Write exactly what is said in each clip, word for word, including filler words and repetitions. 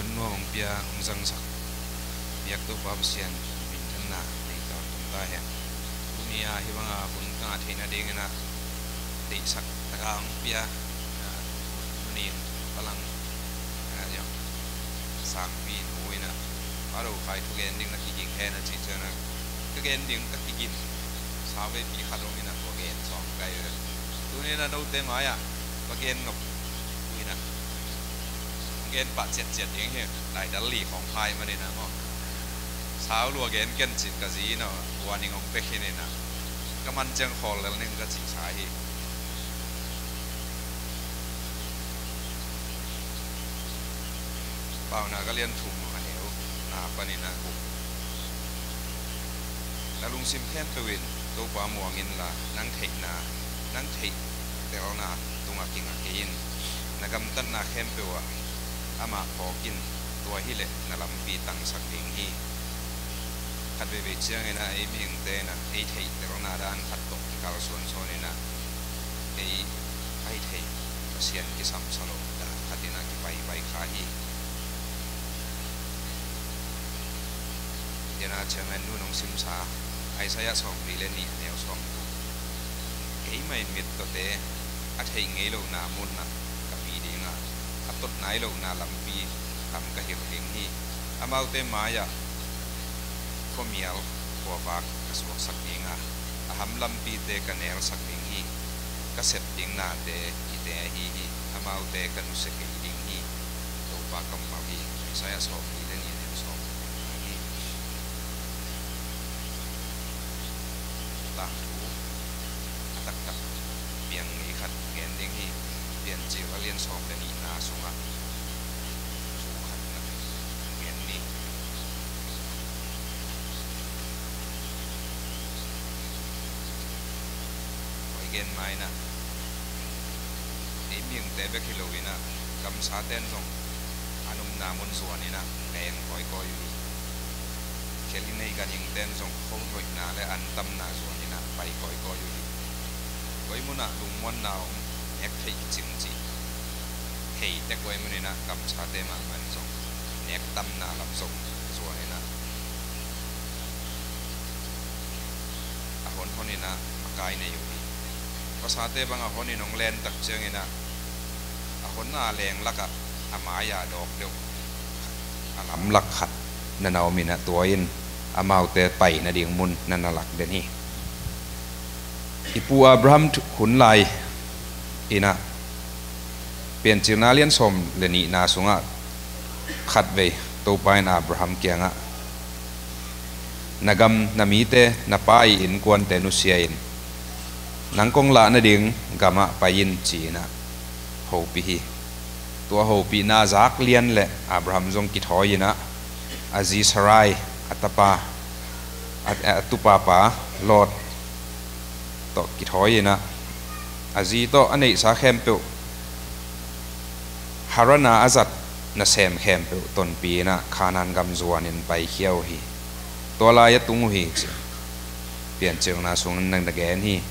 Nuam hong pia, hong zangsak biak Topa Pasian minthanna nei tawntung ta hen. Tuni-a hih banga hun ka ngah theih nadingin ah deihsak taka hong pia, ah, tuni-in palang, ah, ziang sangpi nu in ah, "Pa Do Khai, thugen ding na kiging hen," a cih ciangin ah, "Ka gen ding ka kigin, sau veipi khat om in ah, tua gen sawm ka hi ve. Tuni-in ah note mai-ah va gen nop uh in ah, hong gen pah ciatciat ding hi, laidal li khawng hai manin ah maw. Sau lua gen ken," ci-in ka zi in ah warning hong pia khin in ah, "Ka man ciang khawl lel ning," ka cihsa hi. Paunak a lian thum, a neu na panin a guk. Na lungsim khempeuh in Topa muang inla, nang theihna, nang theihtelna tungah kingak kei in. Na gamtatna khempeuh ah amah phawk in, tua hileh na lampi tangsak ding hi. Khat veivei ciangin ah ei mihingte in ah ei theihtelna dan khat tawh kikalsuan suan in ah, ei a hi thei Pasian kisamsa lo dan khat in ah kipaipai kha hi. Tua ciangin nu in hong simsa Isaiah sawmli le nih, a neu sawmthum. "Keimah in mittawte a theih ngei lohna munah ka pi ding a, a tot nai lohna lampi tam ka hilh ding hi. Amaute mai-ah khuamial khuavak ka suaksak ding a, a ham lampite ka nelsak ding hi. Ka sep ding nate hihte ahi hi. Amaute ka nusia kei ding hi." Topa kammal hi. Isaiah sawmli le nih, a neu sawm hi. Tangthu a taktak piang ngei khat gen ding hi. Piancil a lian sawm le nihna sungah thu khat na gen ni. Koi gen mai-in ah, ei mihingte bek hi lo in ah, gamsate in zong an omna mun zuan in ah leng kawikawi uh hi. Khel i nei ganhingte in zong khuahoihna le an tamna zuan in ah pai kawikawi uh hi. Koi munah lungmuanna om, nek theih kicing cih thei tek, koi mun in ah gamsate mahmah in zong nek tamna lam zong zuan in ah a honhon in ah makai nei uh hi. Vasate bang a hon in hong len tak ciangin ah, a hon a leng lakah a mai-a dawk deuh a lamlak khat na na om in ah, tua in amaute pai nading mun na na lak den hi. I pu Abraham thu-, hun lai in ah, Piancilna lian sawm le nihna sungah khatvei Topa in Abraham kiangah, "Na gam, na mite, na pa i innkuante nusia in, nang kong lah nading gamah pai in," ci-in ah hopih hi. Tua hopihna zak lian leh Abraham zong kithawi in ah, a zi Sarai, a tapa, a, a tupapa Lot tawh kithawi in ah, a zi tawh a neihsa khempeuh, Haran a a zat nasem khempeuh tonpih in ah Kanaan gam zuanin paikhia uh hi. Tua lai a tung uh hi, ci Piancilna sungin na gen hi.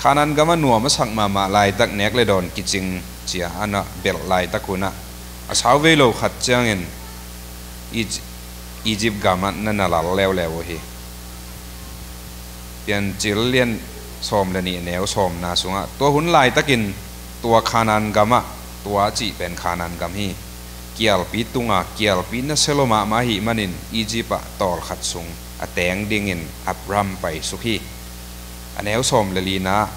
Kanaan gam a nuam a sak mahmah laitak, nek le dawn kicing ci-a a na belh laitak hun ah, a sau vei lo khat ciangin Ij-, Egypt gamah na na lal leuleu uh hi. Piancil lian sawm le nih, neu sawmna sungah, tua hun laitakin tua Kanaan gamah, tua a cih pen Kanaan gam hi, kialpi tunga, kialpi nasia lua mahmah ahih manin Egypt ah tawlkhat sung a teng dingin Abram paisuk hi. A neu sawm le lina,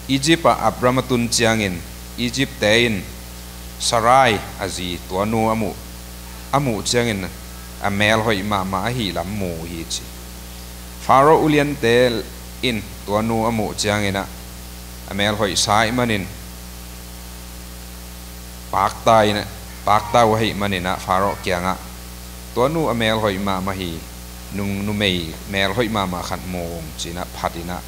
Egypt ah Abram a tun ciangin Egypt-te in Sarai a zi, tua nu a muh, a muh ciangin a mel hoih mahmah ahih lam mu uh hi, ci. Pharaoh uliante in tua nu a muh ciangin ah a mel hoihsa ahih manin pakta in, pakta uh ahih manin ah Pharaoh kiangah, "Tua nu a mel hoih mahmah hi, nung numei mel hoih mahmah khat mu ung," ci-in ah phat in ah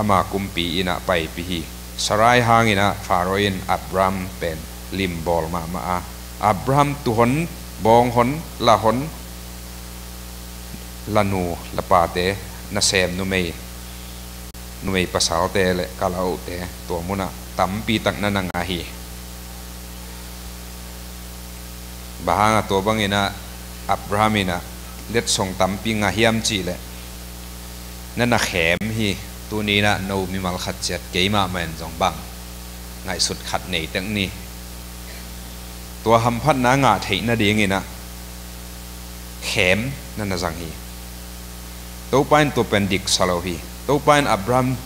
ama kumpi inn ah paipih hi. Sarai hangin ah Pharaoh in Abram pen limbawl mahmah a, Abram tuuhon, bawnghon, lahon, lanu lapate, nasem numei, numei pasalte le kalaohte tua munah tampi tak na na ngah hi. Bang hanga tua bangin ah Abraham in ah letsong tampi ngah hiam cih leh, na na khem hi. Tuni in ah no mimal khat ciat kei mahmah in zong bang ngaihsut khat nei tek ni. Tua hamphatna ngah theih nadingin ah khem na na zang hi. Topa in tua pen dik sa lo hi. Topa in Abraham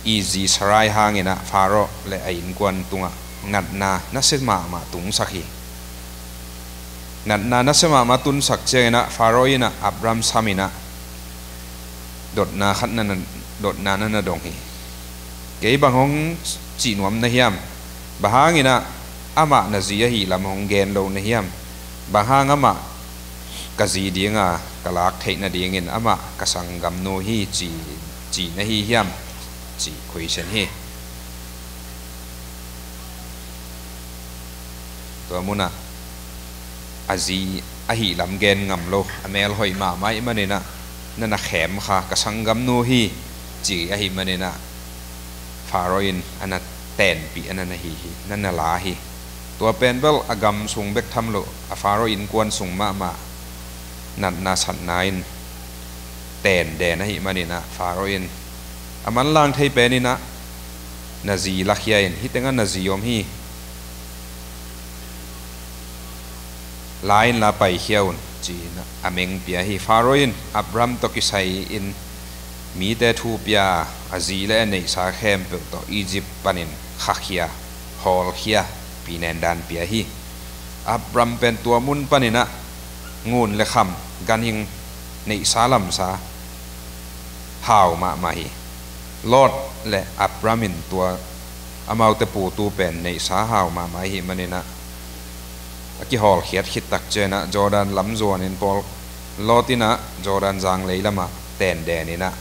i zi Sarai hangin ah Faro le a innkuan tungah natna nasia mahmah tungsak hi. Natna nasia mahmah tungsak ciangin ah Faro in ah Abraham samin ah dotna khat na na, dotna na na dong hi. Kei bang hong cih nuam na hiam? Bang hangin ah amah na zi ahih lam hong gen lo na hiam? Bang hang amah ka zi dinga ka lak theih nadingin amah ka sanggamnu hi ci, ci na hi hiam? Ci question hi. Tua munah a zi ahih lam gen ngam lo, a mel hoih mahmah ahih manin ah, na na khem kha, ka sanggamnu hi ci ahih manin ah, Faro in a na tenpih a na na hi hi, na na la hi. Tua pen bel a gam sung bek tham lo, a Faro innkuan sung mahmah natna satna in ten den ahih manin ah, Faro in a manlang thei penin ah, na zi lakhia in, hih tengah na zi om hi, la inla paikhia un, ci-in a meng pia hi. Faro in Abraham tawh kisai-in mite thu pia, a zi le a neihsa khempeuh tawh Egypt panin khakhia, hawlkhia, pinen dan pia hi. Abraham pen tua mun panin ah ngun le kham, ganhing, neihsa lamsa hau mahmah hi. Lot le Abraham in tua amaute putu pen neihsa hau mahmah ahih manin ah, a kihawlkhiat khit tak ciangin ah Jordan lam zuanin pawl, Lot in ah Jordan zanglei lamah ten den in ah,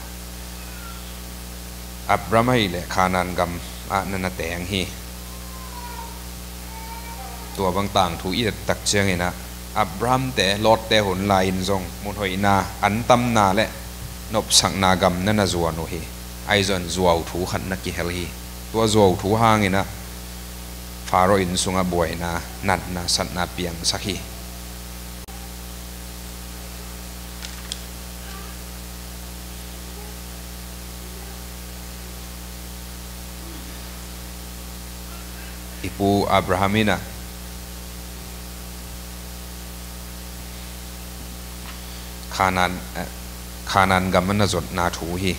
Abraham ahih leh Kanaan gam ah na na teng hi. Tua bang tangthu i et tak ciangin ah, Abraham-te, Lot-te hun lai-in zong mun hoihna, an tamna le nopsakna gam na na zuan uh hi. Ahi zong zuau thu khat na kihel hi. Tua zuau thu hangin ah Faro inn sungah buaina, natna satna piangsak hi. I pu Abraham in ah Kanaan, eh, Kanaan gam a na zotna thu hi.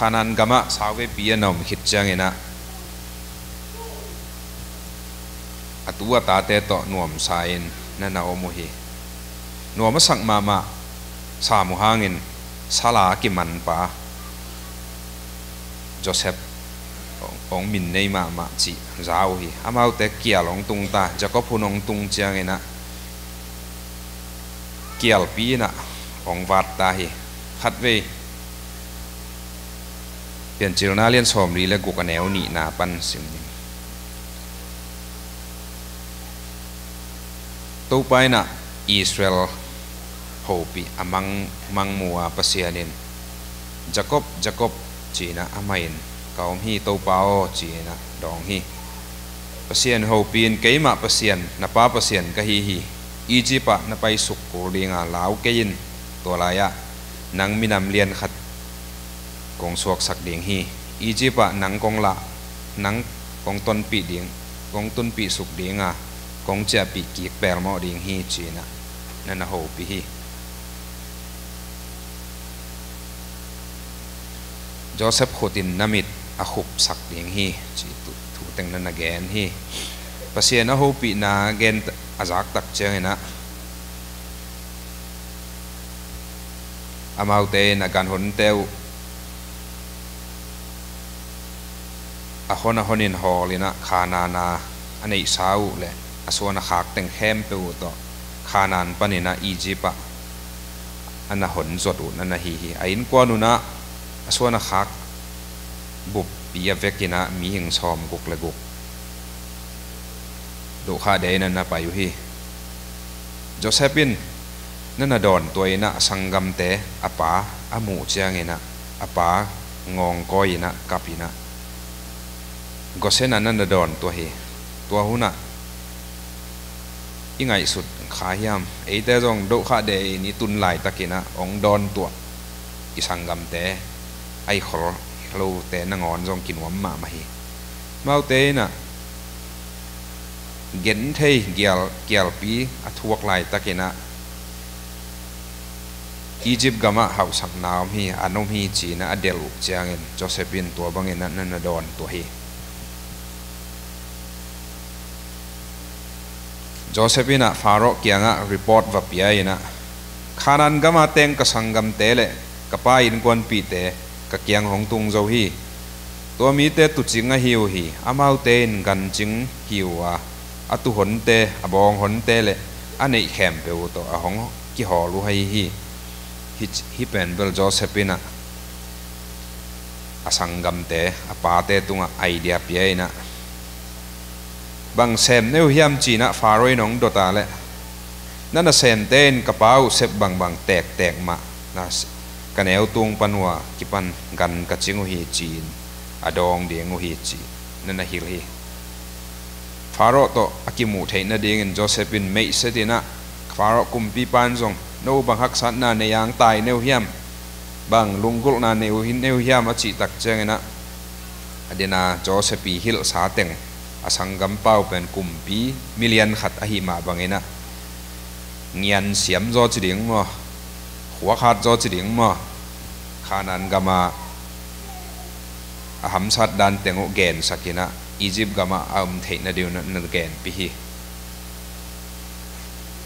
Kanaan gamah sauveipi a na om khit ciangin ah, a tu a tate tawh nuamsa-in na na om uh hi. Nuam a sak mahmah sam uh hangin sala a kimanpa Joseph hong, hong min nei mahmah cih za uh hi. Amaute kial hong tung ta, Jacob hun hong tung ciangin ah kialpi in ah hong vat ta hi. Khatvei Piancilna lian sawmli le guk a neu nihna pan sim ning. Topa in ah Israel hopih a mang, mangmu a, Pasian in, "Jacob, Jacob," ci-in ah a mai-in, "Ka om hi, Topa aw," ci-in ah dawng hi. Pasian hopih in, "Keimah Pasian, na pa Pasian ka hi hi. Egypt ah na paisuk kul dinga lau kei in. Tua lai-ah nang minam lian khat kong suaksak ding hi. Egypt ah nang kong lah, nang kong tonpih ding, kong tunpih suk dinga, kong ciahpih kik pelmawh ding hi," ci-in ah na na hopih hi. "Joseph khut in na mit a khupsak ding hi," ci-in thu, thu teng na na gen hi. Pasian a hopihna gen a zak tak ciangin ah, amaute in a ganhonte uh a hon a honin hawlin ah, Kanaan a a neihsa uh le a suan a khak teng khempeuh uh tawh Kanaan panin ah Egypt ah a na hon zot uh na na hi hi. A innkuan un ah a suan a khak buppi a vekin ah mihing sawmguk le guk dohkhak dei na na pai uh hi. Joseph in na na dawntuah in ah a sanggamte a pa a muh ciangin ah, a pa ngawngkawi in ah, kap in ah, Gosen ah na na dawn tuah hi. Tua hun ah i ngaihsut kha hiam? Eite zong dohkhah deh in i tun laitakin ah hong dawn tuah i sanggamte, a i khol lote nangawn zong kinuam mahmah hi. Amaute in ah genthei gial, gialpi a thuak laitakin ah Egypt gamah hauhsakna om hi, an om hi ci-in ah a delh uh ciangin Joseph in tua bangin ah na na dawn tuah hi. Joseph in ah Pharaoh kiangah report va pia in ah, Kanaan gama teng ka sanggamte le ka pa innkuanpihte ka kiang hong tung zo hi. Tua mite tuucing ahi uh hi. Amaute in gancing hi uh a, a tuuhonte, a bawnghonte le a neih khempeuh uh tawh a hong kihawl uh ahi hi. Hih, hih pen bel Joseph in ah a sanggamte, a pate tungah idea pia in ah, bang sem na hi uh hiam ci-in ah Pharaoh in hong dot a leh, na nasemte in ka pa uh sep bangbang tektek mah, na s-, ka neu tung pan uh a kipan gan ka cing uh hi ci-in a dawng ding uh hi ci-in na na hilh hi. Pharaoh tawh a kimuh theih nadingin Joseph in meihset in ah, Pharaoh kumpipa in zong, no bang haksatna nei a, tai na hi uh hiam, bang lunggulhna nei uh hi, na hi uh hiam a cih tak ciangin ah, a den a Joseph ii hilhsa teng, a sanggampa uh pen kumpi milian khat ahih mah bangin ah, ngian siam zaw ci ding maw, khuak hat zaw ci ding maw, Kanaan gama a hamsat dan teng uh gensak in ah, Egypt gamah a om theih nading uh na na genpih hi.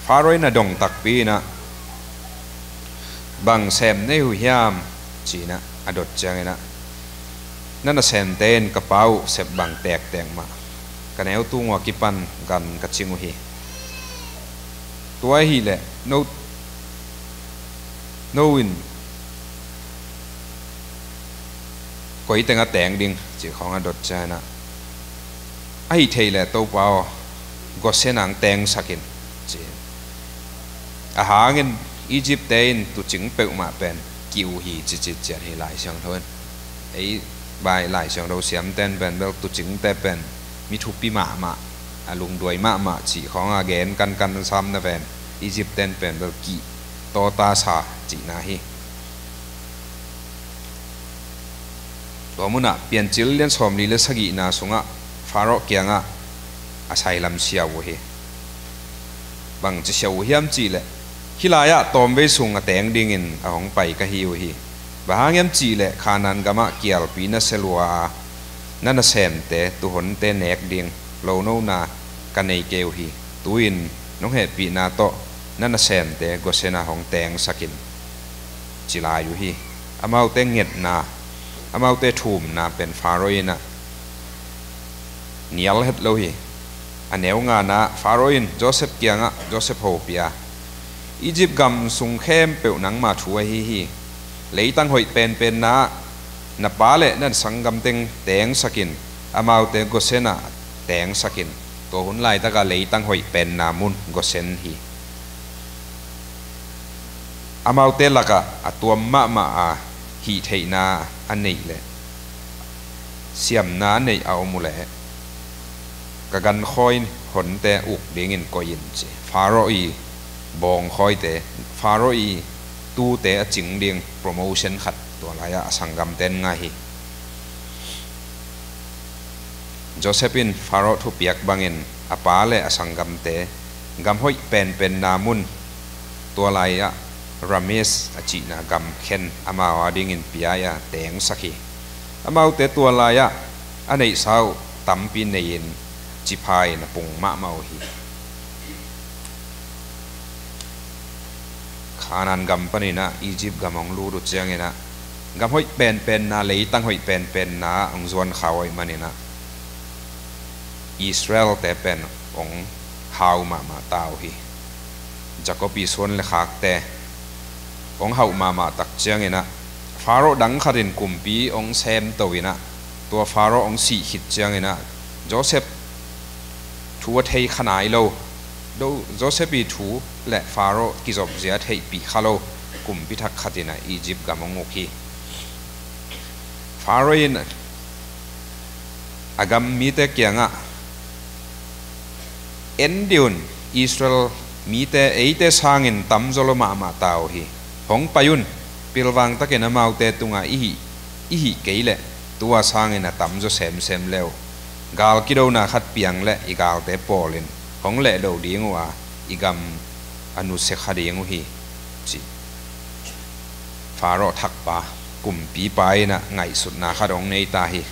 Pharaoh in a dong takpi in ah, bang sem na hi uh hiam ci-in ah a dot ciangin ah, na nasemte in ka pa uh sep bang tektek mah, ka neu tung uh a kipan gan ka cing uh hi. Tua ahih leh no, no in koi teng a teng ding cih khawng a dot ciangin ah, ahi thei leh Topa aw, Gosen ah hong tengsak in ci. A hangin Egypt-te in tuucing peuhmah pen kih uh hi ci citciat hi Lai Siangtho in. Ei bai Lai Siangtho siamten pen bel tuucingte pen mi thupi mahmah, a lungduai mahmah cih khawng a gen kankan sam na ven, Egypt-ten pen bel kih tawta sa cihna hi. Tua munah Piancil lian sawmli le sagihna sungah Pharaoh kiangah a sailam siau uh hi. Bang ci siau uh hiam cih leh, hih lai-ah tawmvei sung a teng dingin a hong pai ka hi uh hi. Bang hang hiam cih leh Kanaan gamah kialpi na sia lua a, na nasemte tuuhonte nek ding lonona ka nei kei uh hi. Tu-in nong hehpihna tawh na nasemte Gosen ah hong tengsak in, ci lai uh hi. Amaute ngetna, amaute thumna pen Pharaoh in ah nial het lo hi. A neu ngana ah Pharaoh in Joseph kiangah Joseph hopih a, Egypt gam sung khempeuh nangma thu ahi hi. Leitang hoih penpenna ah na pa le na sanggamte tengsak in, amaute Gosen ah tengsak in. Tua hun laitakah leitang hoih penna mun Gosen hi. Amaute lakah a tuam mahmah a hih theihna a neih leh siamna a neih a om uh leh ka gankhawi honte uk dingin koih in ci. Pharaoh ii bawngkhawite, Pharaoh ii tuute a cing ding promotion khat tua lai-ah a sanggamten ngah hi. Joseph in Pharaoh thupiak bangin a pa le a sanggamte gam hoih penpenna mun, tua lai-ah Rameses a cihna gam khen amau adingin pia-in a tengsak hi. Amaute tua lai-ah a neihsa uh tampi nei-in cipha-in a pung mahmah uh hi. Kanaan gam panin ah Egypt gam hong lut uh ciangin ah gam hoih penpenna, leitang hoih penpenna ah hong zuan kha uh ahih manin ah Israel-te pen hong hau mahmah ta uh hi. Jacob ii suan le khakte hong hauh mahmah tak ciangin ah Pharaoh dang khatin kumpi hong semto in ah, tua Pharaoh hong sih khit ciangin ah Joseph thu a thei kha nai lo, do, Joseph ii thu le Pharaoh kizopzia theihpih kha lo kumpi thak khatin ah Egypt gam hong uk hi. Pharaoh in a gam mite kiangah, "En dih un, Israel mite eite sangin tamzaw lua mahmah ta uh hi. Hong pai un, pilvang takin amaute tungah i hih, i hih kei leh tua sangin a tamzaw semsem le uh. Gal kidona khat piang leh i galte pawlin hong lehdo ding uh a, i gam a nusia kha ding uh hi," ci. Pharaoh thakpa, kumpipa in ah ngaihsutna khat hong nei ta hi.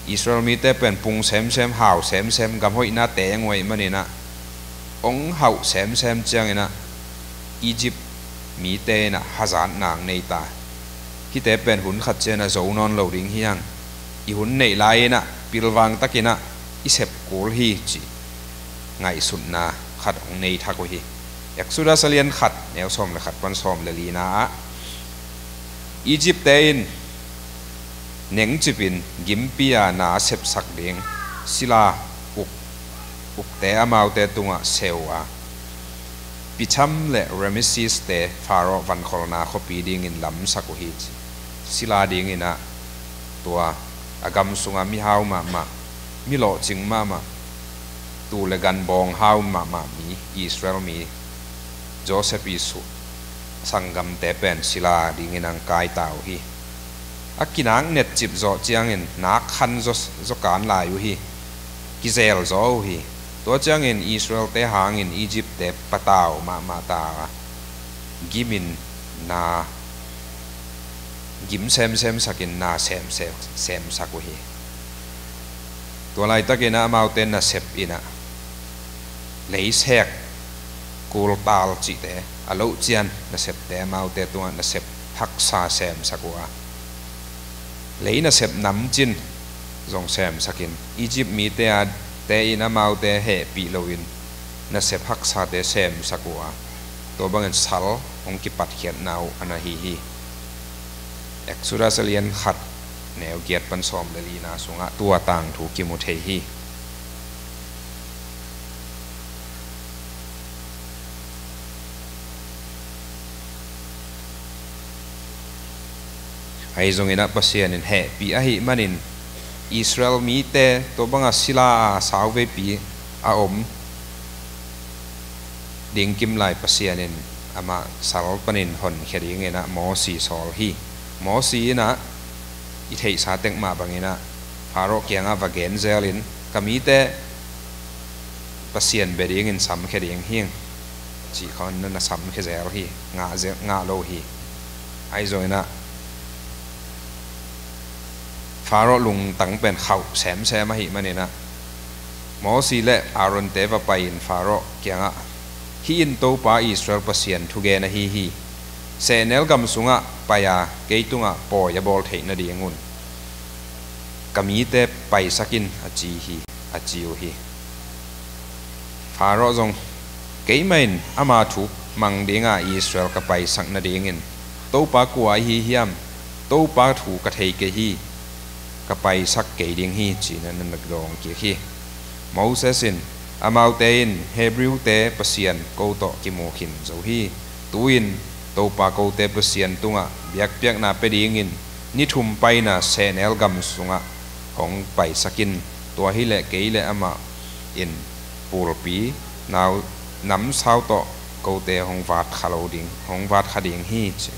Israel mite pen pung semsem, hau semsem, gam hoihna teng uh ahih manin ah, hong hauh semsem ciangin ah Egypt mite in ah hazatna hong nei ta. "Hihte pen hun khat ciangin ah zo nawn lo ding hi hang. I hun neih lai-in ah pilvang takin ah i sep kul hi," ci ngaihsutna khat hong nei thak uh hi. Exodus a lian khat, neu sawm le khat pan sawm le lina ah, Egypt-te in nengcipin gimpi-a na sepsak ding sila uk, ukte amaute tungah seu a, Pithom le Rameses-te Pharaoh vankholhna khuapi dingin lamsak uh hi, ci. Sila dingin ah tua a gam sungah mihau mahmah, mi lawhcing mahmah, tuu le gan bawng hau mahmah mi, Israel mi, Joseph ii su-, sanggamte pen sila dingin hong kai ta uh hi. A kinak netcip zawh ciangin nak khan zaw, zaw kan lai uh hi. Kizel zaw uh hi. Tua ciangin Israel-te hangin Egypt-te patau mahmah ta a, gimin na gim semsem sakin na semsem, semsak uh hi. Tua laitakin ah amaute nasep in ah leisek, kultal cihte, a loh cian nasepte amaute tungah nasep haksa semsak uh a, lei nasep namcin zong semsakin, Egypt mite a, te in amaute hehpih loin nasep haksate semsak uh a, tua bangin sal hong kipatkhiatna uh a na hi hi. Exodus a lian khat, neu giat pan sawm le lina sungah tua tangthu kimu thei hi. Ahi zongin ah Pasian in hehpih ahih manin Israel mite tua banga sila a sauveipi a om ding kimlai Pasian in amah sal panin honkhia dingin ah Mosi sawl hi. Mosi in ah i theihsa tek mah bangin ah Pharaoh kiangah va gen zelin, "Ka mite Pasian bia dingin samkhia ding hi," cih khawng na samkhia zel hi, ngah zel, ngah lo hi. Ahi zongin ah Pharaoh lungtang pen khauh semsem ahih manin ah Mosi le Aaron-te va pai-in Pharaoh kiangah, "Hih in Topa Israel Pasian thugen ahi hi. Sehnel gam sungah pai-a kei tungah pawi a bawl theih nadingun ka mite paisak in," a ci hi, a ci uh hi. Pharaoh zong, "Keimah in ama thu mang dinga Israel ka paisak nadingin Topa kua ahi hiam? Topa thu ka thei kei hi, ka paisak kei ding hi," ci-in ah na dawng kik hi. Moses in, "Amaute in Hebrew-te Pasian ko tawh kimu khin zo hi. Tu-in Topa kote Pasian tungah biakpiakna pia dingin ni thum paina sehnel gam sungah hong paisak in. Tua hileh kei le amah in pulpi nau namsau tawh kote hong vat kha lo ding, hong vat kha ding hi," ci.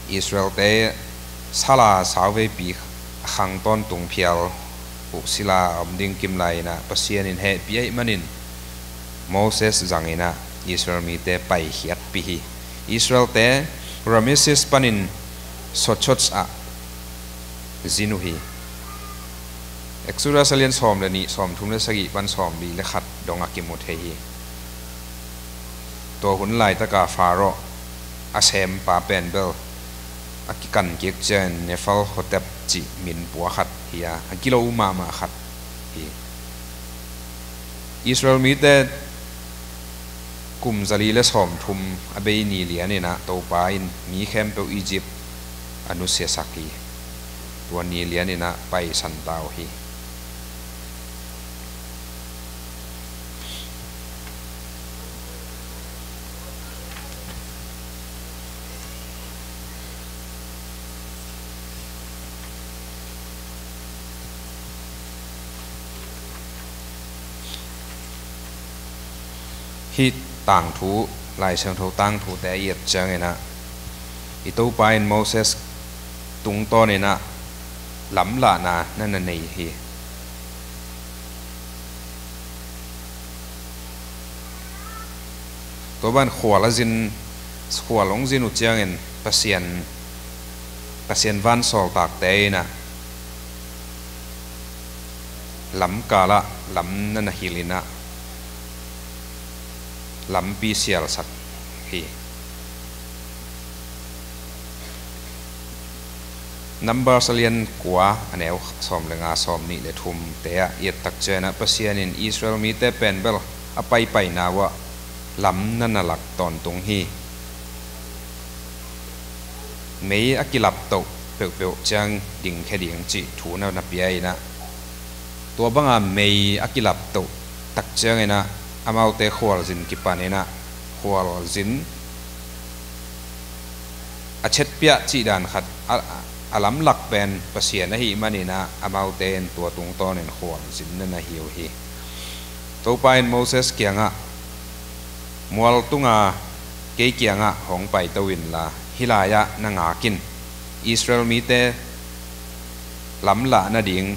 Israel-te sal a sauveipi a khang tawntung phial uh sila a om ding kimlai-in ah Pasian in hehpih ahih manin Moses zangin ah Israel mite paikhiatpih hi. Israel-te Rameses panin Succoth ah zin uh hi. Exodus a lian sawm le nih, sawm thum le sagih pan sawm li le khat dong a kimu thei hi. Tua hun laitaka Pharaoh a sempa pen bel a kikan kik ciangin Nephal Hotep cih min pua khat hi a, a gilo mahmah khat hi. Israel mite kum zali le sawmthum a bei ni lianin ah Topa in mi khempeuh Egypt a nusiasak hi. Tua ni lianin ah paisan ta uh hi. Hih tangthu, Lai Siangtho tangthute i et ciangin ah, i Topa in Moses tungtawnin ah lamlahna na na nei hi. Tua ban khual a zin, khual hong zin uh ciangin Pasian, Pasian vansawltakte in ah lamkal ah lam na na hilh in ah lampi sialsak hi. Numbers a lian kua, a neu sawm le nga, sawm nih le thumte ah i et tak ciangin ah, Pasian in Israel mite pen bel a paipaina uh ah lam na na lak tawntung hi. Mei a kilaptoh peuhpeuh ciang dingkhia ding cih thu na na pia in ah, tua banga mei a kilaptoh tak ciangin ah amaute khualzin kipan in ah, khualzin a chetpiah cih dan khat a, a lamlak pen Pasian ahih manin ah amaute in tua tungtawnin khualzin na na hi uh hi. Topa in Moses kiangah, mual tunga kei kiangah hong paito inla, hih lai-ah na ngak in, Israel mite lamlah nadingin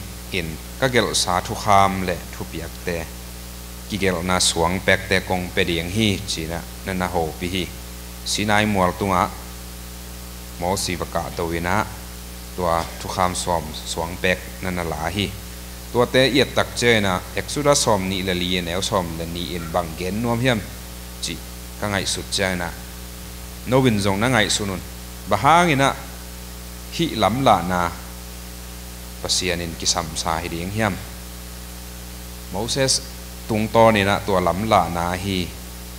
ka gelhsa thukham le thupiakte, kigelhna suangpekte kong pia ding hi, ci-in ah na na hopih hi. Sinai mual tungah Mosi va kahto in ah tua thukham sawm suangpek na na la hi. Tuate i et tak ciangin ah, Exodus sawm nih le li, a neu sawm le nih in bang gen nuam hiam cih ka ngaihsut ciangin ah, no in zong na ngaihsun un. Bang hangin ah hih lamlahna Pasian in kisamsa hi ding hiam? Moses tungtawnin ah tua lamlahna ahi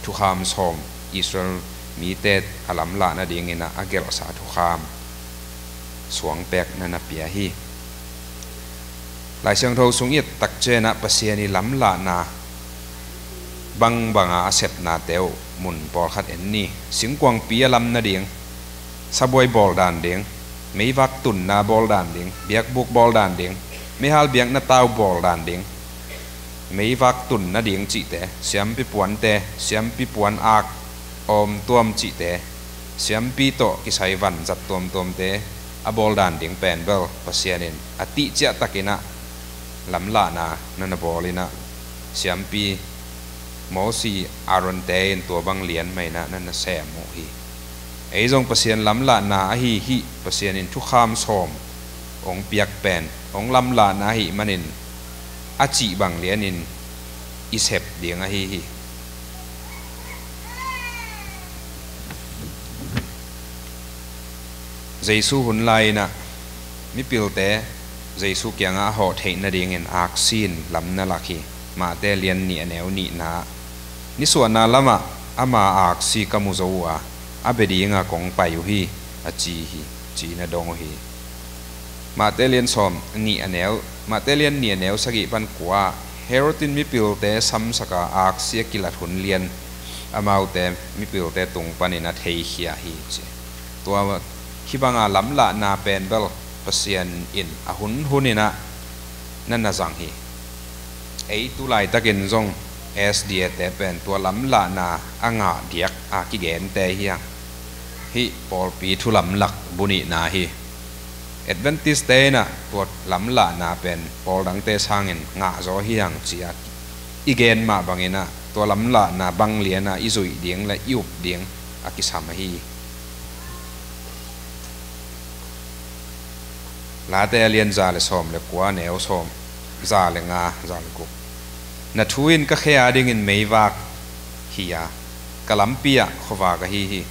thukham sawm, Israel mite a lamlah nadingin ah a gelhsa thukham suangpek na na pia hi. Lai Siangtho sung i et tak ciangin ah Pasian ii lamlahna bangbanga a sepnate uh mun pawlkhat en ni. Singkuangpi a lam nading, sabuai bawl dan ding, meivak tunna bawl dan ding, biakbuk bawl dan ding, meihal biakna tau bawl dan ding, meivak tun nading cihte, siampi puante, siampi puan ak, awm tuam cihte, siampi tawh kisai vanzat tuamtuamte a bawl dan ding pen bel Pasian in a tihciah takin ah lamlahna na na bawl in ah, siampi Mosi, Aaron-te in tua bang lian mah in ah na na sem uh hi. Ei zong Pasian lamlahna ahi hih Pasian in thukham sawm hong piak pen hong lamlahna ahih manin a cih bang lianin i sep ding ahi hi. Jesu hun lai-in ah mipilte Jesu kiangah a hawh theih nadingin aksi in lam na lak hi. Mate lian nih, a neu nihna ah, nisuahna lamah ama aksi ka mu zo uh a, a bia dinga kong pai uh hi, a ci hi, ci-in a dong uh hi. Mate lian sawm nih a neu, Mate lian nih a neu sagih pan kua ah, Herod in mipilte samsak a aksi a kilat hun lian amaute mipilte tung panin a theikhia hi, ci. Tua hih banga lamlahna pen bel Pasian in a hun hunin ah na na zang hi. Ei tu laitakin zong S D A-te pen tua lamlahna a ngah diak a kigente hi hang. Hih pawlpi thu lamlak bu nihna hi. Adventist-te in ah tua lamlahna pen pawl dangte sangin ngah zaw hi hang ci-a i gen mah bangin ah tua lamlahna bang lian a i zuih ding le i up ding a kisam ahi. Late a lian za le sawm le kua, neu sawm, za le nga, za le guk. Na thu in ka khe adingin meivak hi a, ka lampi ah khuavak ahi hi.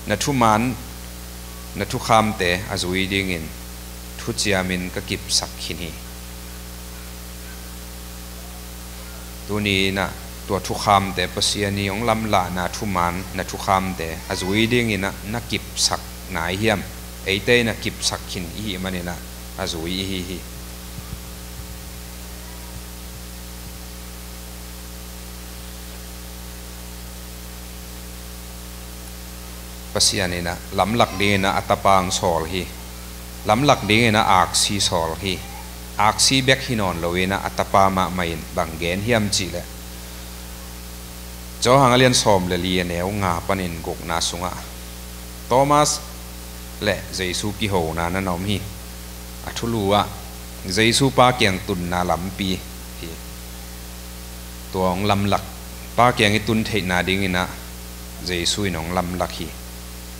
Na thuman, na thukhamte a zui dingin thuciamin ka kipsak khin hi. Tuni in ah tua thukhamte, Pasian ii hong lamlahna thuman na thukhamte a zui dingin ah na kipsak nai hiam? Eite in ah kipsak khin i hih manin ah a zui i hi hi. Pasian in ah lamlak dingin ah a tapa hong sawl hi. Lamlak dingin ah aksi sawl hi. Aksi bek hi nawn loin ah a tapa mahmah in bang gen hiam cihleh, Johan a lian sawm le li, a neu nga panin gukna sungah Thomas le Jesu kihona na om hi. A thulu ah Jesu Pa kiang tunna lampi hi. Tua hong lamlak, Pa kiang i tun theihna dingin ah Jesu in hong lamlak hi.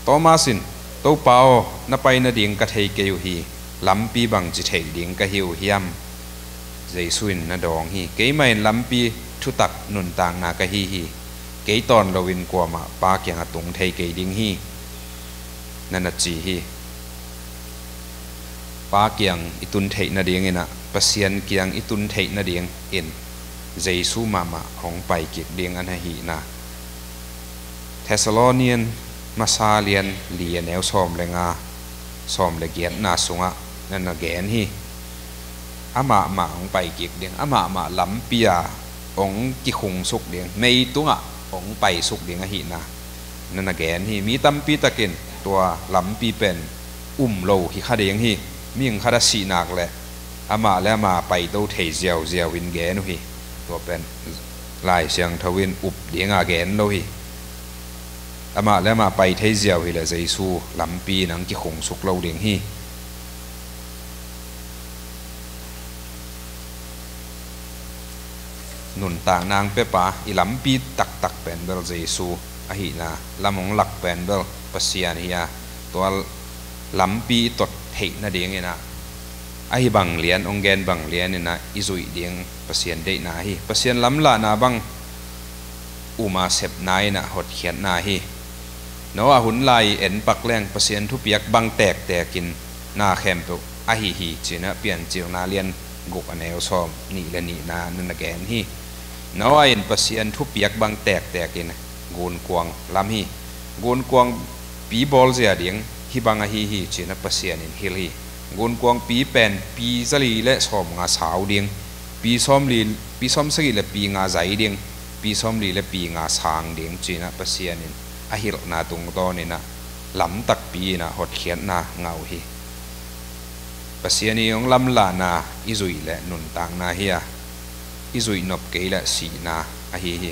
Thomas in, "Topa aw, na pai nading ka thei kei uh hi, lampi bangci theih ding ka hi uh hiam?" Jesu in na dawng hi. "Keimah in lampi, thutak, nuntakna ka hi hi. Kei tawn loin kuamah Pa kiangah tung thei kei ding hi," na na ci hi. Pa kiang i tun theih nadingin ah, Pasian kiang i tun theih nadingin Jesu mahmah hong pai kik ding a na hihna Thessalonian masa lian li, a neu sawm le nga, sawm le giatna sungah na na gen hi. Amah mah hong pai kik ding, amah mah lampi ah hong kikhungsuk ding, mei tungah hong paisuk ding ahihna na na gen hi. Mi tampi takin tua lampi pen um lo hi kha ding hi. Mihing khat a sih nak leh amah le amah paito thei ziauziau in gen uh hi. Tua pen Lai Siangtho in up dinga gen lo hi. Amah le amah pai thei ziau hileh Jesu lampi in hong kikhungsuk lo ding hi. Nuntakna hong piapa, i lampi taktak pen bel Jesu ahihna, lam hong lak pen bel Pasian hi a, tua lampi i tot theih nadingin ah, ahi bang lian, hong gen bang lianin ah i zuih ding Pasian deihna hi. Pasian lamlahna bang um a, sepna in ah hotkhiatna hi. Noah hun lai i en pak leng Pasian thupiak bang tektekin na khempeuh ahi hi, ci-in ah Piancilna lian guk, a neu sawm nih le nihna na na gen hi. Noah in Pasian thupiak bang tektekin gunkuang lam hi. Gunkuangpi bawlzia ding hih bang ahi hi, ci-in ah Pasian in hilh hi. Gunkuangpi pen pi zali le sawmnga sau ding, pi sawmli, pi sawmsagih le pi nga zai ding, pi sawmli le pi nga sang ding, ci-in ah Pasian in a hilhna tungtawnin ah lamtakpi in ah hotkhiatna ngah uh hi. Pasian i hong lamlahna i zuih leh nuntakna hi a, i zuih nop kei leh sihna ahi hi.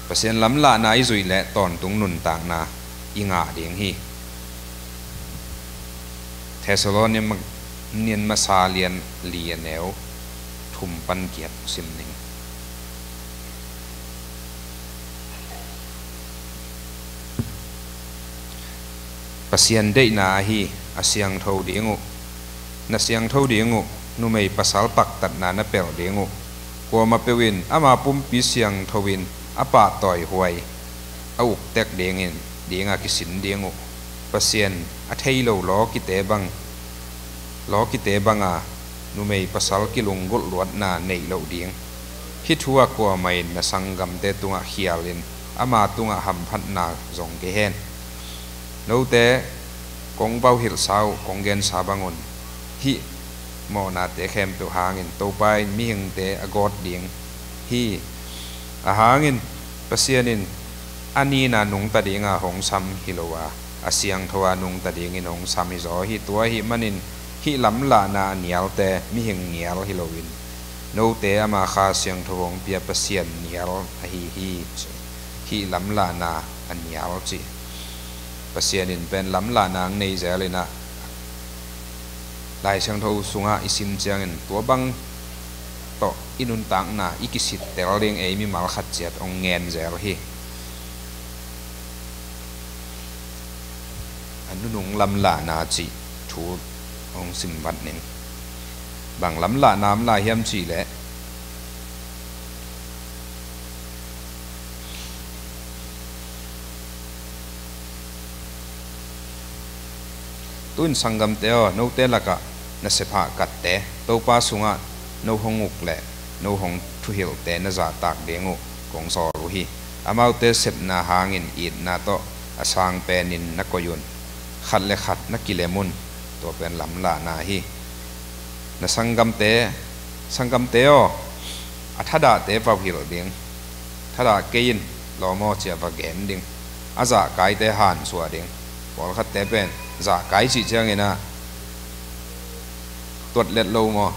Pasian lamlahna i zuih leh tawntung nuntakna i ngah ding hi. Thessalonian masa lian li, a neu thum pan giat sim ning. Pasian deihna ahi, a siangtho ding uh, na siangtho ding uh, numei pasal paktatna na pelh ding uh. Kuamah peuh in ama pumpi siangtho in a pahtawi huai a uktek dingin, dinga kisin ding uh. Pasian a thei lo lawkite bang, lawkite banga numei pasal kilunggulh luatna neih loh ding. Hih thu ah kuamah in na sanggamte tungah khialin, ama tungah hamphatna zong kei hen. Note kong vauhilhsa uh, kong gensa bangun hih mawhnate khempeuh hangin Topa in mihingte a gawt ding hi. Ahang in Pasian in a nina nungta dinga hong sam hi lo a, a siangtho a nungta dingin hong sam hizaw hi. Tua ahih manin hih lamlahna a nialte mihing nial hi loin, note ama Kha Siangtho hong pia Pasian nial ahi hi, ci. Hih lamlahna a nial, ci. Pasian in pen lamlahna hong nei zel in ah, Lai Siangtho sungah i sim ciangin tua bang tawh i nuntakna i kisittel ding ei mimal khat ciat hong ngen zel hi. A nunung lamlahna cih thu hong simvat ning. Bang lamlahna om lai hiam cih leh, tu-in sanggamte aw, note lakah na sepha katte Topa sungah no hong uk leh no hong thuhilhte na zahtak ding uh kong sawl uh hi. Amaute sepna hangin itna tawh a sang penin na koih un. Khat le khat na kilem un. Tua pen lamlahna hi. Na sanggamte, sanggamte aw, a thadahte vauhilh ding. Thadah kei in lawm aw, ci-a va gen ding. A zahkaite hansuah ding. Pawlkhatte pen zahkai cih ciangin ah tuat let lo maw,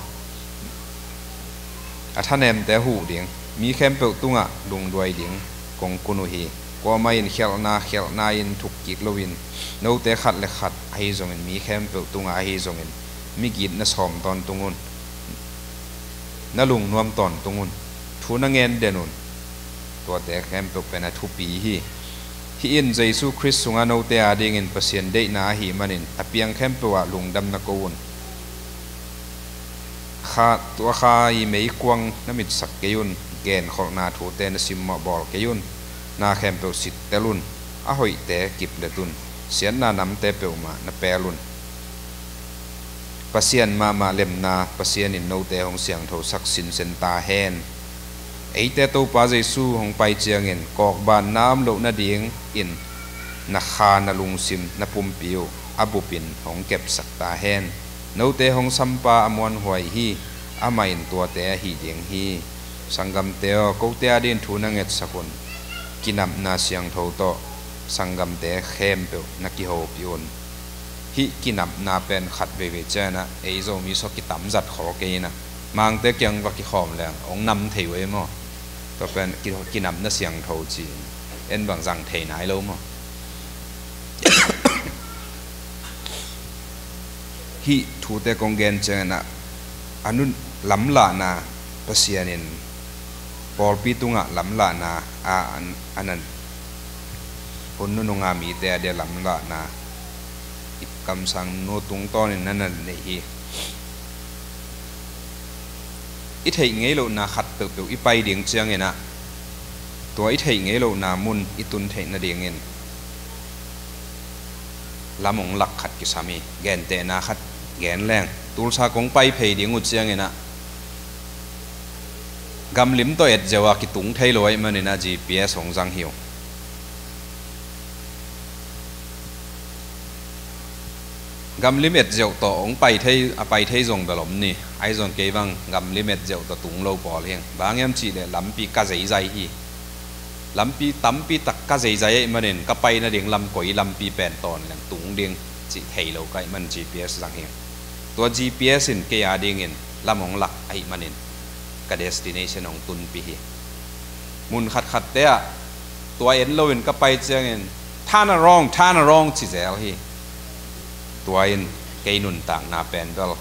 a thanemte huh ding. Mi khempeuh tungah lungduai ding kong kun uh hi. Kuamah in khialhna khialhna in thuk kik loin, note khat le khat ahi zongin, mi khempeuh tungah ahi zongin, migit na sawm tawntung un, na lungnuam tawntung un, thu na ngen den un. Tuate khempeuh pen a thupi hi. Hih in Jesu Khrist sungah note adingin Pasian deihna ahih manin a piang khempeuh ah lungdam na ko un. Kha, tua kha i meikuang na mitsak kei un, genkholhna thute na simmawh bawl kei un, na khempeuh sittel un, a hoihte kiplet un, siatna namte peuhmah na pel un. Pasian mahmah lemna Pasian in note hong siangthosak sinsen ta hen. Eite Topa Jesu hong pai ciangin kawkbanna om loh nadingin na kha, na lungsim, na pumpi uh a bupin hong kepsak ta hen. Note hong sampa a muanhuai hi, amah in tuate ahi ding hi. Sanggamte aw, kote adingin thu na ngetsak un. Kinapna siangtho tawh sanggamte khempeuh na kihopih un. Hih kinapna pen khat veivei ciangin ah ei Zomi sua kitam zat khol kei in ah, Mangte kiang va kikhawm leng hong nam thei uh ei maw? Tua pen ki-, kinapna siangtho ci-in en bang zang thei nai lo maw? Hih thute kong gen ciangin ah a nun lamlahna Pasian in pawlpi tungah lamlahna a, a, a nan hun nununga mite a dia lamlahna i kamsang nu tungtawnin na nan neih hi. I theih ngei lohna khat peuhpeuh i pai ding ciangin ah tua i theih ngei lohna mun i tun theih nadingin lam hong lak khat kisam hi. Gentehna khat gen leng, Tulsa kong pai phei ding uh ciangin ah gamlim tawh etzeuh a kitung thei lo ahih manin ah G P S hong zang hi uh. Gamlim etzeuh tawh hong pai thei, a pai thei zong bel om ni. Ahi zong kei bang gamlim etzeuh tawh tung lo pawl hi. Bang hiam cih leh lampi ka zeizai hi. Lampi tampi tak ka zeizai ahih manin ka pai nading lam koi lampi pen tawn leng tung ding cih thei lo ka hih man G P S zang hi. Tua G P S in kei adingin lam hong lak ahih manin ka destination hong tunpih hi. Mun khatkhatte ah tua en loin ka pai ciangin, "Turn around, turn around," ci zel hi. Tua in kei nuntakna pen bel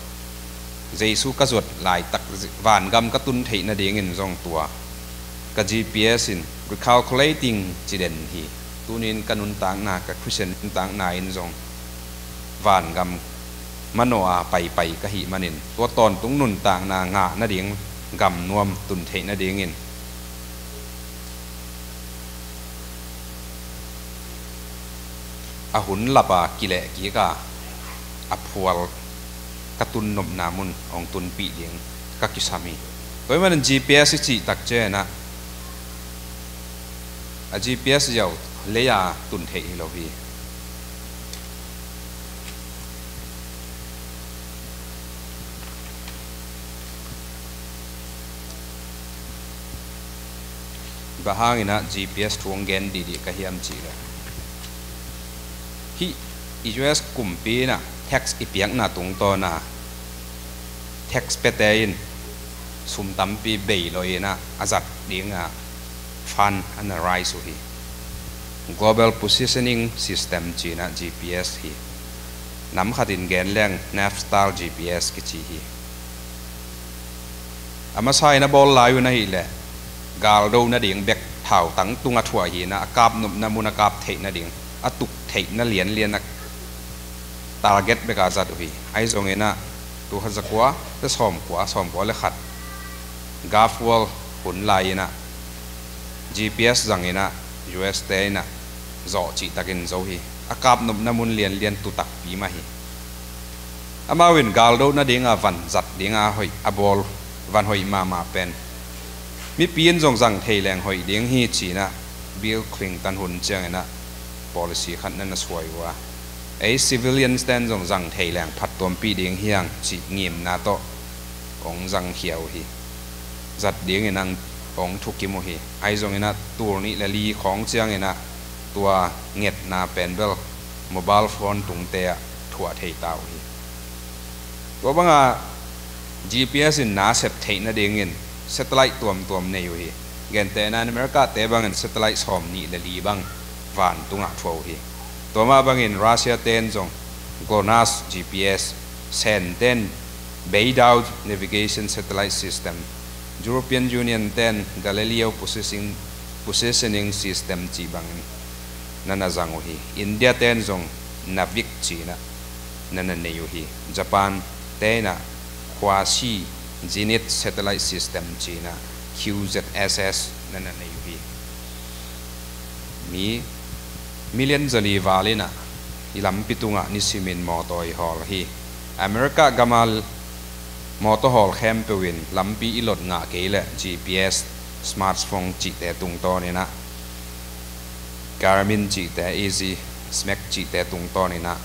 Jesu ka zuat laitak vangam ka tun theih nadingin zong tua ka G P S in recalculating ci den hi. Tunin ka nuntakna, ka Christian nuntakna in zong vangam manawh a paipai ka hih manin tua tawntung nuntakna ngah nading gamnuam tun theih nadingin a hun lap a kileh kik a, a phual ka tun nopna mun hong tunpih ding ka kisam hi. Tua ahih manin G P S i cih tak ciangin ah a G P S ziau lei a tun theih hi lo hi. Bang hangin ah G P S thu hong gen dihdih ka hiam cih leh, hih U S kumpi in ah tax i piakna tungtawn a tax pete in sum tampi bei lo in ah a zat ding a fund a na raise uh hi. Global Positioning System ci-in ah G P S hi. Nam khatin gen leng nav style G P S kici hi. A masa in a bawl lai un ahih leh galdo nading bek thautang tung a thuah hi in ah a kap nopna mun a kap theih nading a tuk theihna lianlian a target bek a zat uh hi. Ahi zongin ah tul khat za kua le sawm kua, sawm kua le khat Gulf War hun lai in ah G P S zang in ah U S te in ah zawh cihtakin zo hi. A kap nopna mun lianlian tu takpi mah hi. Amau in galdo nading a van zat ding a hoih a bawl, van hoih mahmah pen mipi in zong zang thei leng hoih ding hi ci-in ah Bill Clinton hun ciangin ah policy khat na na suai uh a, ei civilians ten zong zang thei leng phattuampih ding hi hang cih ngimna tawh hong zangkhia uh hi. Zat dingin ah hong thukim uh hi. Ahi zongin ah tul nih le li khawng ciangin ah tua ngetna pen bel mobile phone tungte ah thuah thei ta uh hi. Tua banga G P S in na sep theih nadingin satellite tuamtuam nei uh hi. Gentehna in America te bangin satellite sawm nih le li bang vantungah thuah uh hi. Tua mah bangin Russia ten zong GLONASS, G P S, Sen ten Beidou navigation satellite system, European Union ten Galileo positioning, positioning system cih bangin na na zang uh hi. India ten zong Navik cih na na na nei uh hi. Japan te in ah Hwasei Zenith satellite system cih na Q Z S S na na nei uh hi. Mi million zali val in ah i lampi tungah nisimin mawtaw i hawl hi. America gama mawtaw hawl khempeuh in lampi i lot ngah kei leh G P S, smartphone cihte tungtawn in ah, Garmin cihte, Easy, Smack cihte tungtawn in ah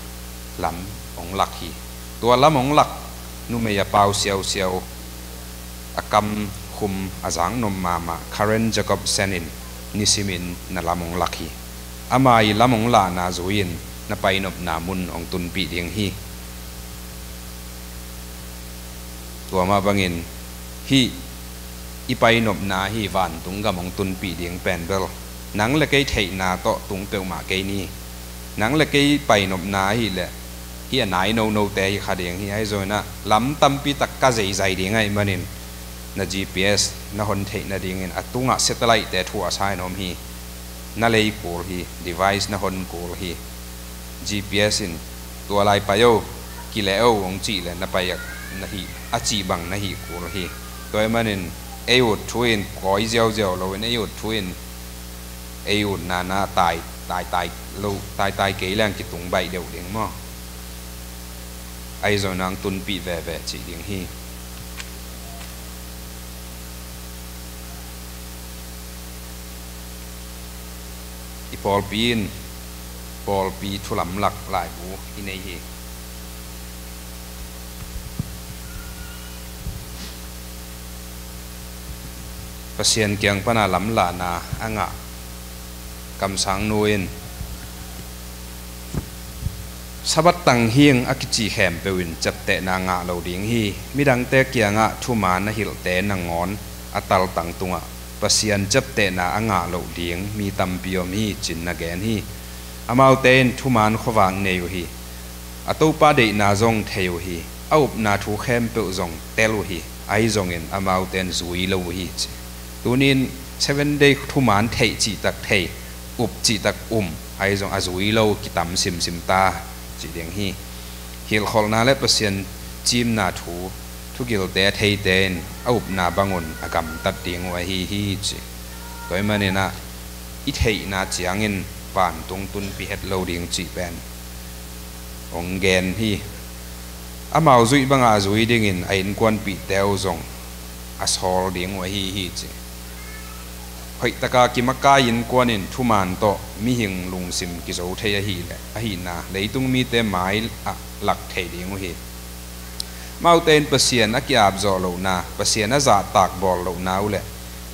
lam hong lak hi. Tua lam hong lak numei a pau siausiau, a kam khum a zaknop mahmah Karen Jacobsen in nisimin na lam hong lak hi. Ama i lam hong lahna zui-in na painopna mun hong tunpih ding hi. Tua mah bangin hih i painopna, hih vantung gam hong tunpih ding pen bel nang le kei theihna tawh tung peuhmah kei ni. Nang le kei painopna ahih leh hih a nai nonote hi kha ding hi. Ahi zongin ah lam tampi tak ka zeizai ding ahih manin na G P S na hon theih nadingin a tungah satellite-te thuahsa in om hi. Na lei kul hi, device na hon kul hi. G P S in tua lai pai o, kileh o hong cih leh na pai a, na hih, a cih bang na hih kul hi. Tua ahih manin ei ut thu in kawi ziauziau loin, ei ut thu in ei utna na tai, tai, tai lo, taitai kei leng kitung baih deuh ding maw? Ahi zongin ah hong tunpih veve cih ding hi. I pawlpi in pawlpi thulamlak laibu i nei hi. Pasian kiang pana lamlahna a ngah kamsangnu in Sabbath tang hing a kici khempeuh in ciaptehna ngah lo ding hi. Midangte kiangah thumaan a hilhte nangawn a taltang tungah Pasian ciaptehna a ngah loh ding mi tampi om hi, ci-in na gen hi. Amaute in thumaan khuavak nei uh hi. A Topa deihna zong thei uh hi. A upna thu khempeuh zong tel uh hi. Ahi zongin amaute in zui lo uh hi, ci. Tuni-in Seven Day thumaan theih cihtak thei, up cihtak um, ahi zong a zui lo kitam simsim ta, ci ding hi. Hilhkholhna le Pasian cimna thu, thugilte a theite in a upna bangun a gamtat ding uh ahi hi, ci. Tua ahih manin ah i theihna ciangin vantung tunpih het lo ding cih pen hong gen hi. Amau zuih bangah a zui dingin a innkuanpihte uh zong a sawl ding uh ahi hi, ci. Hoihtaka kimakai innkuan in thumaan tawh mihing lungsim kizo thei ahih leh, ahihna leitung mite mai ah lak thei ding uh hi. Amaute in Pasian a ki-ap zawh lohna, Pasian a zahtak bawl lohna uh le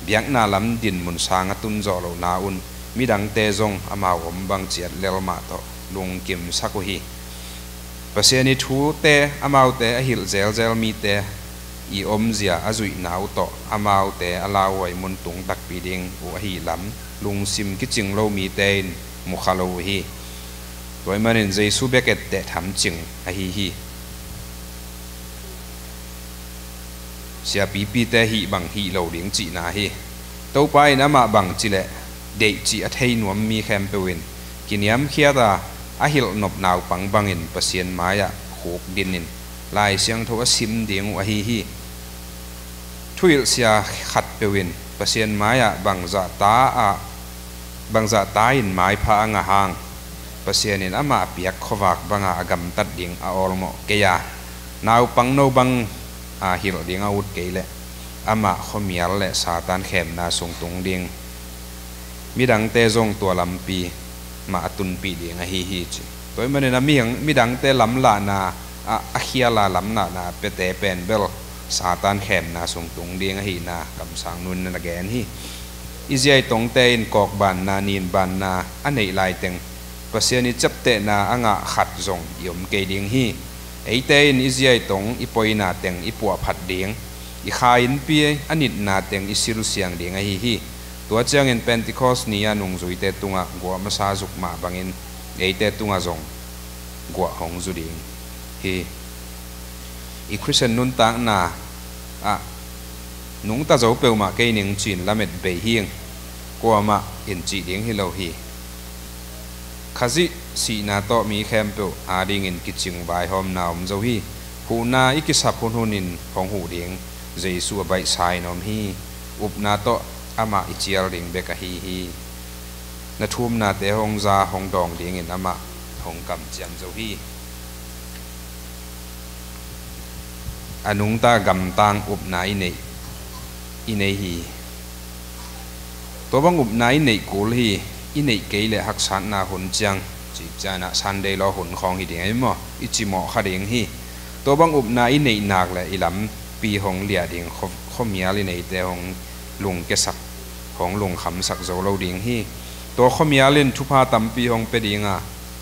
biakna lam dinmun sang a tun zawh lohna un midangte zong amau om bang ciat lel mah tawh lungkimsak uh hi. Pasian i thute amaute a hilh zelzel mite i omzia a zuihna uh tawh amaute a lauhuai mun tung takpi ding uh ahih lam lungsim kicing lo mite in mukha lo uh hi. Tua ahih manin Jesu bek etteh tham cing ahi hi. Siapipite hih bang hih lo ding cihna hi. Topa in amah bang cileh deih cih a thei nuam mi khempeuh in kiniamkhiat a, a hilh nop naupang bangin Pasian mai-ah khukdin in Lai Siangtho a sim ding uh ahi hi. Thuhilhsia khatpeuh in Pasian mai-ah bangzah ta ah, bangzah ta in maipha a ngah hang, Pasian in amah a piak khuavak banga a gamtat ding a awlmawh kei a, naupangno bang a hilh ding a ut kei leh amah khuamial le Satan khemna sung tung ding. Midangte zong tua lampi mah a tunpih ding ahi hi, ci. Tua ahih manin a mihing, midangte lamlahna a, a khial a lamlahna a piate pen bel Satan khemna sung tung ding ahihna kamsangnu in na gen hi. I ziaitongte in kawkbanna, ninbanna a neih laiteng Pasian i ciaptehna a ngah khat zong i om kei ding hi. Eite in i ziaitong, i poina teng i puahphat ding, i kha innpi a nitna teng i silsiang ding ahi hi. Tua ciangin Pentecost ni-a nungzuite tungah guah masa zuk mah bangin eite tungah zong guah hong zu ding hi. I Khristian nuntakna ah nungta zo peuhmah kei ning ci-in lamet bei hing, kuamah in cih ding hi lo hi. Khazih sihna tawh mi khempeuh adingin kicing vaihawmna om zo hi. Huhna i kisap hunhunin hong huh ding Jesu a baihsa in om hi. Upna tawh amah i cial ding bek ahi hi. Na thumnate hong za hong dawng dingin amah hong kamciam zo hi. A nungta gamtang upna i neih, i nei hi. Tua bang upna i neih kul hi. I neih kei leh haksatna hun ciang, cih ciangin ah Sunday law hun khawng hi ding ahi maw, i cimawh kha ding hi. Tua bang upna i neih nak leh i lampi hong liah ding, khuamial i neite hong lungkiasak, hong lungkhamsak zo lo ding hi. Tua khuamial in thupha tampi hong pia ding a,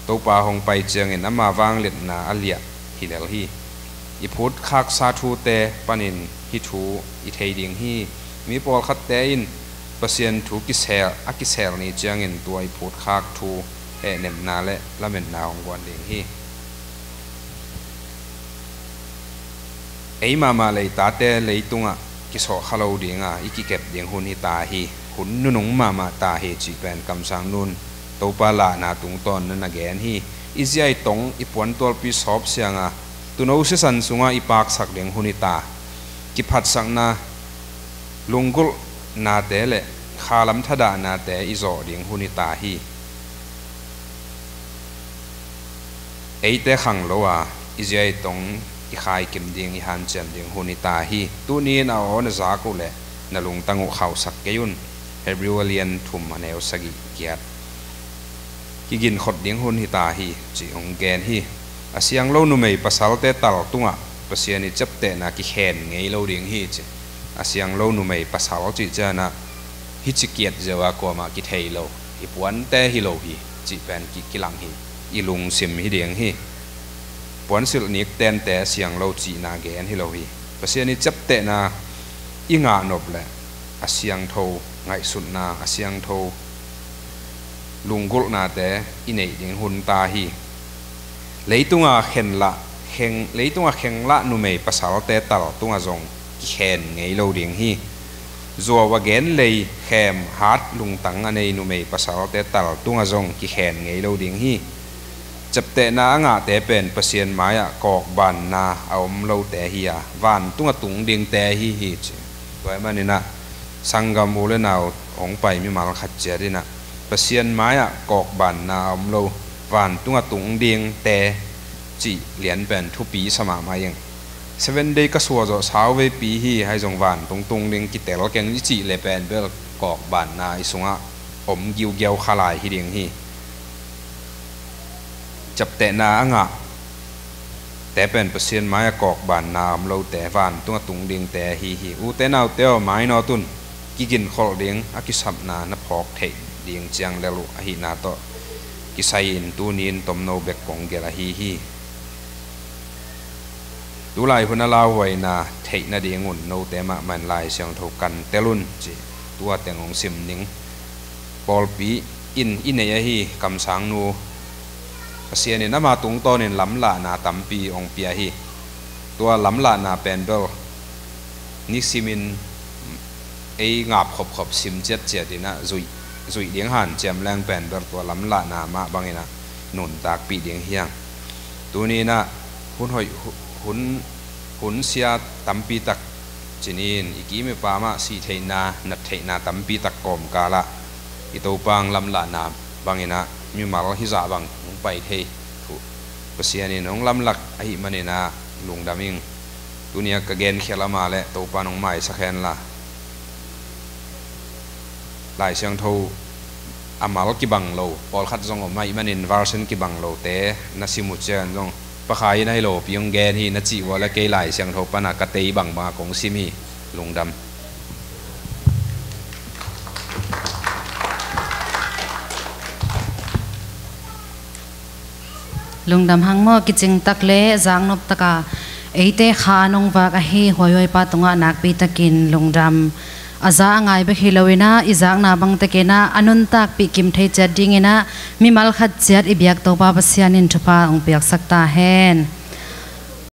Topa hong pai ciangin ama vangliatna a liah hi lel hi. I phutkhaksa thute panin hih thu i thei ding hi. Mi pawlkhatte in Pasian thu kisel, a kisel ni ciangin tua i phutkhak thu hehnemna le lametna hong guan ding hi. Ei mahmah leitate leitungah kisawhkha lo dinga i kikep ding hun hi ta hi. Hun nunung mahmah ta hi cih pen kamsang nun Topa lahna tungtawn na na gen hi. I ziai tong i puantualpi sawp sianga tuuno sisan sungah i paksak ding hun hi ta. Kiphatsakna, lunggulhnate le khalam thadahnate i zawh ding hun hi ta hi. Eite khang lo a i ziai tong i khaikim ding, i hanciam ding hun hi ta hi. Tuni in a aw na zak uh leh na lungtang uh khauhsak kei un. Hebrew a lian thum a neu sagih kiat. Kiginkhot ding hun hi ta hi, cih hong gen hi. A siang lo numei pasalte tal tungah Pasian i ciaptehna kikhen ngei lo ding hi, ci. A siang lo numei pasal cih cianah hih ci kiat zeuh a kuamah kithei lo, i puante hi lo hi, cih pen ki, kilang hi. I lungsim hi ding hi. Puansilh nik tente a siang lo cihna gen hi lo hi. Pasian i ciaptehna i ngah nop leh a siangtho ngaihsutna, a siangtho lunggulhnate i neih ding hun ta hi. Leitunga khenlah, kheng, leitunga khenlah numei pasalte tal tungah zong kikhen ngei lo ding hi. Zuau a gen lei khem hat lungtang a nei numei pasalte tal tungah zong kikhen ngei lo ding hi. Ciaptehna a ngahte pen Pasian mai-ah kawkbanna a om lote hi a, vantung a tung dingte ahi hi, ci. Tua ahih maninah sanggam u le nau hong pai mimal khat ciat inah Pasian mai-ah kawkbanna a om lo, vantung a tung dingte cih lian pen thupi sa mahmah ing. Seven Day ka suah zawh sau veipi hi, ahi zong vantung tung ding kitel keng i cih le pen bel kawkbanna i sungah om giugiau kha lai hi ding hi. Ciaptehna a ngahte pen Pasian mai-ah kawkbanna a om lote, vantung a tung dingte ahi hi. Ute naute aw, mainawt un. Kiginkholh ding a kisapna na phawk theih ding ciang lel uh ahihna tawh kisai-in tuni-in tomno bek kong gelh ahi hi. Tulai hun a lauhuaina theih nadingun note mahmah in Lai Siangtho kan tel un, ci. Tua teng hong sim ning. Pawlpi in i neih ahi kamsangnu Pasian in ama tungtawnin lamlahna tampi hong pia hi. Tua lamlahna pen bel nisimin ei ngap khopkhop sim ciatciat inah zuih, zuih ding hanciam leng pen bel tua lamlahna mah banginah nuntakpih ding hi hang. Tuni inah hun hoih, hu-, hun, hun sia tampi tak cinin i kim i pam ah sih theihna, nat theihna tampi tak kawmkal ah i Topa hong lamlahna banginah mimal hizah bang hong pai thei thu Pasian in hong lamlak ahih maninah lungdam ing. Tuni a ka genkhial ama le Topa in hong maisak henla, Lai Siangtho a mal kibang lo, pawlkhat zong om ahih manin version kibang lote na sim uh ciang zong, Pa Khai in ahi lopi hong gen hi na cih uh a le, kei Lai Siangtho pana ka tei bangbang a kong sim hi. Lungdam. Lungdam hang maw, kicing tak le zaknop taka Eite kha a nungvak ahi huaihuaipa tungah nakpitakin lungdam. A za a ngai bek hi loinah i zakna bangtekinah a nuntakpih kim thei ciat dinginah mimal khat ciat i biak Topa Pasian in thupha hong piaksak ta hen.